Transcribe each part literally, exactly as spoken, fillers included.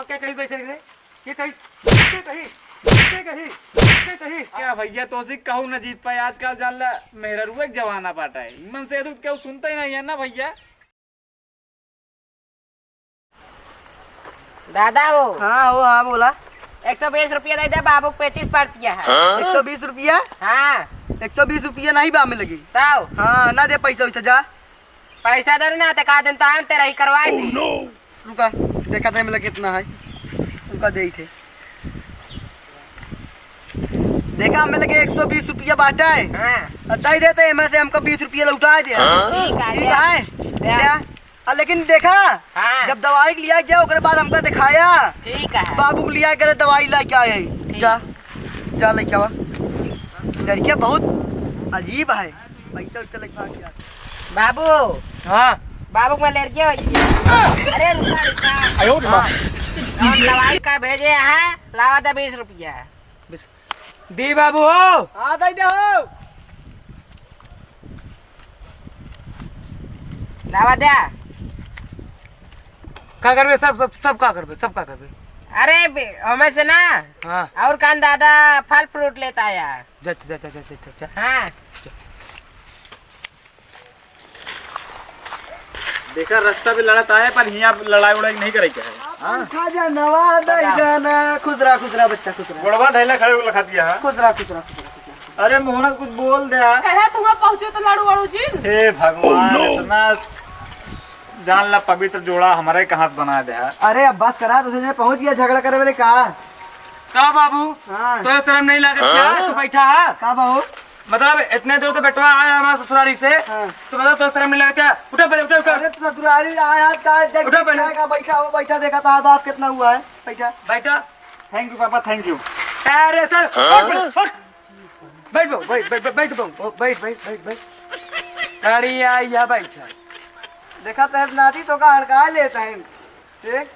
क्या कही बैठे रे? ये कही, ये कही, ये कही, ये कही। क्या भैया, तोसी कहू न जीत पाए, आजकल जान ला मेहररुए के जमाना बाटा है। इमन से तो केहू सुनता ही नहीं है ना भैया। दादा हो। हाँ हो, हाँ बोला। एक सौ बीस रुपया दे दे, बाबू के पेचिस पड़तिया है। एक सौ बीस रुपया? हाँ। एक सौ बीस रुपया नहीं बा में लगी। तब? हाँ, ना दे पैसा वैसा, जा। पैसा दे ना, तो का दिन तो हम तेरा ही करवाए दी। रुका, देखा था मतलब कितना है। रुका, दे ही थे। देखा, हमें लगे एक सौ बीस रुपया बाटा है। हाँ। और दे देते, एमे से हमको बीस रुपया लौटा दे। ठीक है, ठीक ले। है? ले। ले। आ, लेकिन देखा, हाँ। जब दवाई के लिया गया, ओकरे बाद हमका दिखाया। ठीक है। बाबू को लिया करे दवाई लेके आए। ठीक। जा, जा लेके आवा। लड़किया बहुत अजीब है। पैसा वैसा लेके भाग गया। बाबू। हाँ। बाबू को मैं लड़किया हो गया। अरे रुका, रुका। आयो रे माँ। हम दवाई का भेजे हैं, लावा दे बीस रुपया। बीस। दी बाबू हो। हाँ, दे दे हो। लावा दे। का करबे? सब, सब, सब का करबे? सब का करबे? अरे बे, हमें से ना। हाँ। और कान दादा फल फ्रूट लेता आया। जा, जा, जा। हाँ। देखा, रास्ता पे लड़त आए, पर हियाँ लड़ाई उड़ाई नहीं करे के है। हाँ? खा जा, नवा दई जाना। खुश रहा, खुश रहा बच्चा, खुश रहा। गोड़वा धैला खड़े लखा दिया है। खुश रहा, खुश रहा, खुश रहा, खुश रहा। अरे मोहना, कुछ बोल दे यार। कहे तुम पहुँचे तो लड़ू अड़ू जी। हे भगवान, Oh, no! इतना जान ला पवित्र जोड़ा हमारे का हाथ बना दे है। अरे अब बस करा, तो पहुँच गया झगड़ा करे वाले का। का बाबू? हाँ। तो शर्म नहीं लागत क्या? तू बैठा है? का बाबू? मतलब, इतने दूर से बेटवा आया हमारे ससुरारी से, हाँ। तो मतलब, तो शर्म नहीं लगता? उठा पहले, उठा, उठा। अरे, तो ससुरारी आया, का देख, उठा पहले। का बैठा हो, बैठा, देखा था, बाप कितना हुआ है, बैठा। बैठा। Thank you पापा, thank you। अरे सर, हाँ? उठ, उठ। बैठ बाबू, बैठ, बैठ, बैठ, बैठ बाबू, बैठ, बैठ, बैठ, बैठ। अरे या, या बैठा। देखा तो नाती तो का हड़का लेता है। ठीक।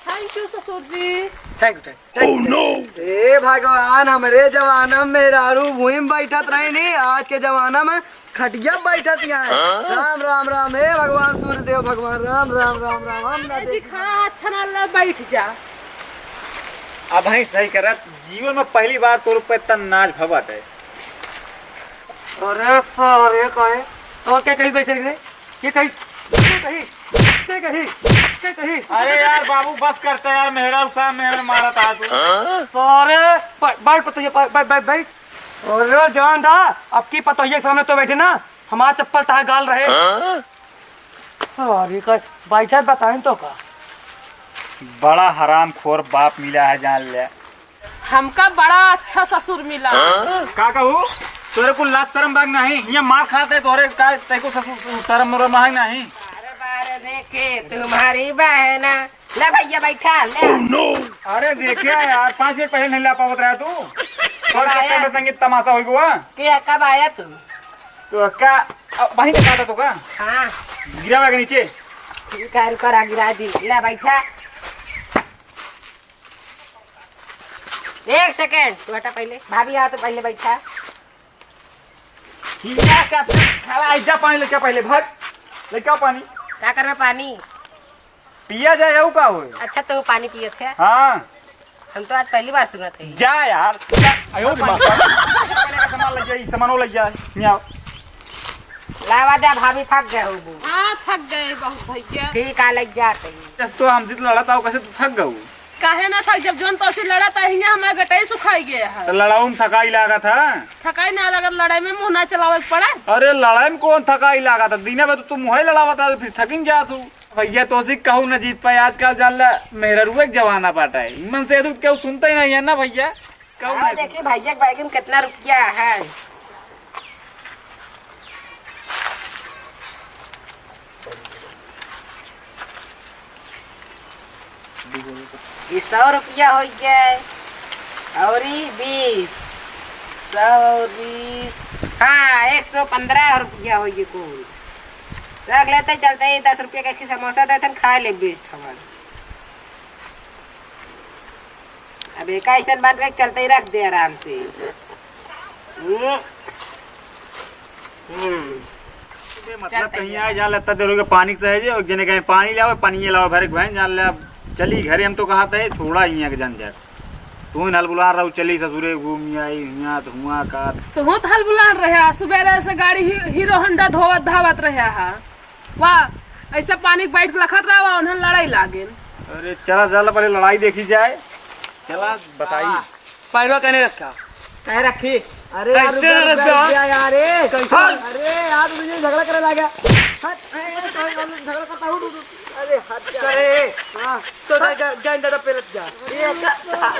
Thank you ससुर जी। Thank you, thank you, thank you। Oh, no! ए भगवान, हमरे जमाना में मेहरारू भुइँ में बैठत रही नहीं, आज के जमाना में खटिया बैठत यहाँ है। हाँ? राम, राम, राम, हे भगवान सूर्य देव भगवान, राम, राम, राम, राम, हम ना ए जी, देख खाना अच्छा ना लग, बैठ जा। अब भाई सही करत, जीवन में पहली बार तोर पे तन नाच भवत है। अरे सारे काहे? तो क्या कही बैठे रे? ये कही, ये कही, ये कही, ये कही। अरे यार बाबू, बस करते यार, मेहरा उसा मेहर मारा था तू। सारे, बै-, बैठ पतोहिया, बै-, बै-, बै-, बैठ। अरे जान दा, अब की पतोहिया के सामने तो बैठे ना, हमारा चप्पल तहा गाल रहे। सारे का बैठा बताएं तो का? बड़ा हरामखोर बाप मिला है, जान ले। हमका बड़ा अच्छा ससुर मिला। का कहू? तोरे कुल लाज शरम बाग नहीं? हियाँ मार खाते तोरे का, तेको ससुर शरम उरम है नहीं? अरे बारे देखे, तुम्हारी बहना। ले भैया बैठा, ले। अरे देखे यार, पाँच मिनट पहले नहीं ला पावत रहा तू। तोरे आया? चक्कर में तंगे तमाशा हो गया। के, कब आया तू? तो का, अब वहीं से काटा तो का? हाँ। गिरावा के नीचे। ठीक है, रुका रहा, गिरा दी। ले बैठा। एक सेकेंड, तू हटा पहले, भाभी आ तो पहले बैठा। क्या का खड़ा है, जा पानी लेके आ पहले, भाग। लेके आ पानी। का करबे पानी? पिया जाए, यहू का होए? अच्छा, तो पानी पियत है? हाँ। हम तो आज पहली बार सुनत है। जा यार, जा। आयो रे माँ। खाने का सामान लग जाए, सामानो लग जाए। यहाँ आओ। लावा दे, भाभी थक गए होबू। हाँ, थक गए बहुत भैया। ठीक आ, लग जाते हैं। जस तो हमसे तो लड़ा था, कैसे तू थक गऊ? काहे ना थक, जब जोन तोसी लड़ा था, हियाँ हमारा गटई सुखाई गया है। तो लड़ाऊ में थकाई लागा था? थकाई ना लगा, लड़ाई में मुँह ना चलावे के पड़ा। अरे लड़ाई में कौन थकाई लागा था? दीना में तो तू मुँह ही लड़ावा था, तो फिर थकिन जा तू। भैया तोसी कहू ना जीत पाए, आजकल जान ला मेहररुए के जमाना बाटा है। इमन से तो केहू सुनता ही नहीं है ना भैया। कहू हाँ, ना देखी भैया के बैग में कितना रुपया है। ई सौ रुपया होइ गए और ई बीस, सौ और बीस, हाँ, एक सौ पन्द्रह रुपया होइ गए कुल। रख लेते, चलते ही दस रुपया का एक समोसा देते, खा ले बीस ठमन। अब एक ऐसन बन के चलते ही रख दे आराम से। हम्म। हम्म। मतलब चलते कहीं ही आए, जान लेता देर हो गया पानी के सहेजे, और जने कहीं पानी लाओ, पानी ये लाओ, भरे के भाई, जान ले अब। चली घरे, हम तो कहत है, छोड़ा हियाँ के झंझट। तू ही हलबुलान रहू, चली ससुरे घूम आई, हियाँ तो हुआँ का। तू तो हलबुलान रहे, सुबेरे से गाड़ी ही-, हीरो होंडा धोवत धावत रहे हा। वाह, ऐसे पानी के बैठ के लखत रहा, उन्हें लड़ाई लागेन। अरे चला, चला, पहले लड़ाई देखी जाए। चला, बताई। हाँ। पैरवा कने रखा? कहे रखी? अरे यार, कैसे रुक जा, रुक जा? रुक जा यार, ए। कैसे? अरे यार, मुझे झगड़ा करे लाग गया। हट, ए, ए, ए, झगड़ा करता हूँ, रुक, रुक। अरे हट जा। अरे। हाँ। तो जा, जा, जा, जा, पेलत जा। ए, अच्छा।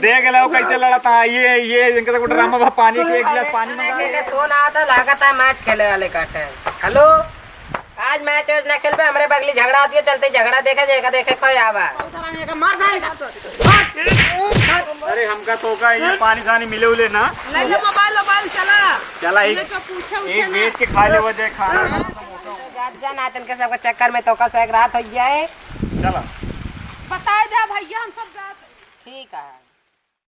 देख लो कैसे लड़त है, ये, ये इनके तो ड्रामा बा, पानी के एक गिलास पानी मंगा ले। तो ना आता, लागत है मैच खेले वाले का टाइम। हेलो, आज मैच वैच ना खेलबे, हमरे बगली झगड़ा होती है, चलते झगड़ा देखे, जेका देखे कोई आवा। अरे हमका तो का ये पानी सानी मिले उले ना। ले ले मोबाइल, मोबाइल चला। चला एक, ये तो पूछे उछे एक ना। बेच के खा ले वजह खाना। जात जा नातन के सबके चक्कर में तो का सैक रात हो गया है। चला। बताए जा भैया, हम सब जात। ठीक है।